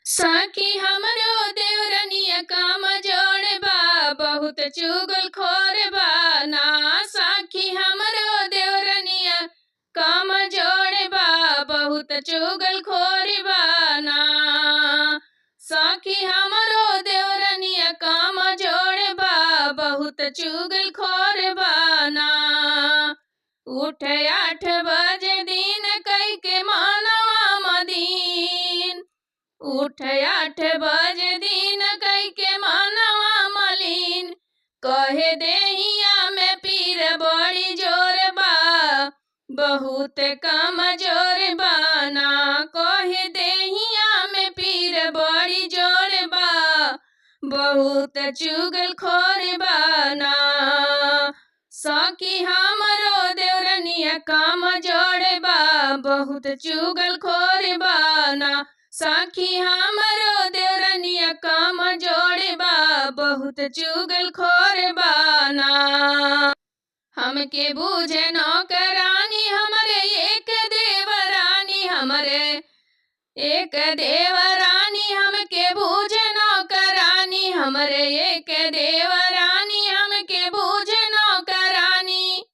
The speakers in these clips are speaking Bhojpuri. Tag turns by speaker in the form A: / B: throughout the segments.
A: सखी हमरो देवरनिया काम जोड़ बा, बहुत चुगल खोर बा ना। सखी हमरो देवरनिया काम जोड़ बा, बहुत चुगल खोर बा ना। सखी हमरो देवरनिया काम जोड़ बा, बहुत चुगल खोर बा ना। उठे 8 बजे दिन कई के मानवा मदीन, उठे 8 बजे दिन कई के मानवा मलिन। कहे देहिया में पीर बड़ी जोर बा, बहुत कम जोर बाना। कहे देहिया में पीर बड़ी जोर बा, बहुत चुगल खोर बाना। सखी हमरो देवरनिया काम जोड़ बा, बहुत चुगल खोर बाना। सखी हमरो देवरनिया काम जोड़ बा, बहुत चुगल खोर बाना। हमके बूझे नौकरानी हमरे एक देवरानी, हमरे एक देवरानी। हमके बूझे नौकरानी हमरे एक देवरानी, हमके बूझे नौकरानी।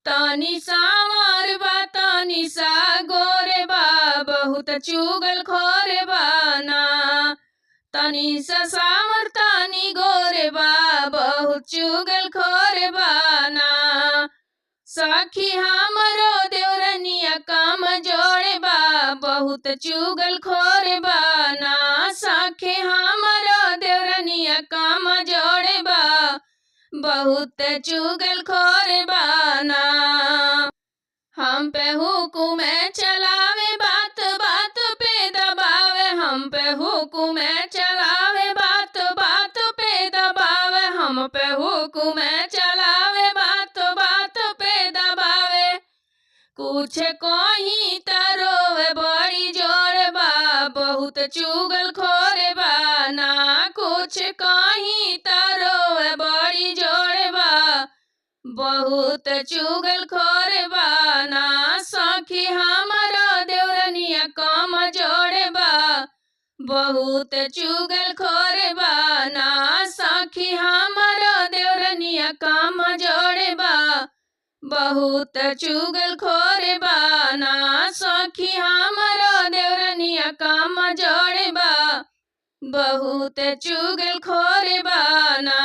A: तनी सावर बा तनी सा गोर बा, बहुत चुगल खोर बाना। तनी सा सावर तनी गोर बा, बहुत चुगल खोर बाना। सखी हमरो देवरनिया काम जोड़ बा, बहुत चुगल खोर बाना। सखी हमरो देवरनिया काम जोड़ बा, बहुत चुगल खोर बाना। हम पे हुकुम चलावे बात बात पे दबावे, हम पे हुकुम चलावे बात बात पे दबावे, हम पे हुकुम चलावे बात बात पे दबावे। कुछ कहीं तरोवे बड़ी जोर बा, बहुत चुगल खोर बाना। कुछ कहीं तरोवे बड़ी जोर बा, बहुत चुगल खोर बाना। सखी हमरो देवरनिया काम जोड़ बा, बहुत चुगल खोर बाना। सखी हमरो देवरनिया काम जोड़ बा, बहुत चुगल खोर बाना। सखी हमरो देवरनिया काम जोड़ बा, बहुत चुगल खोर बाना।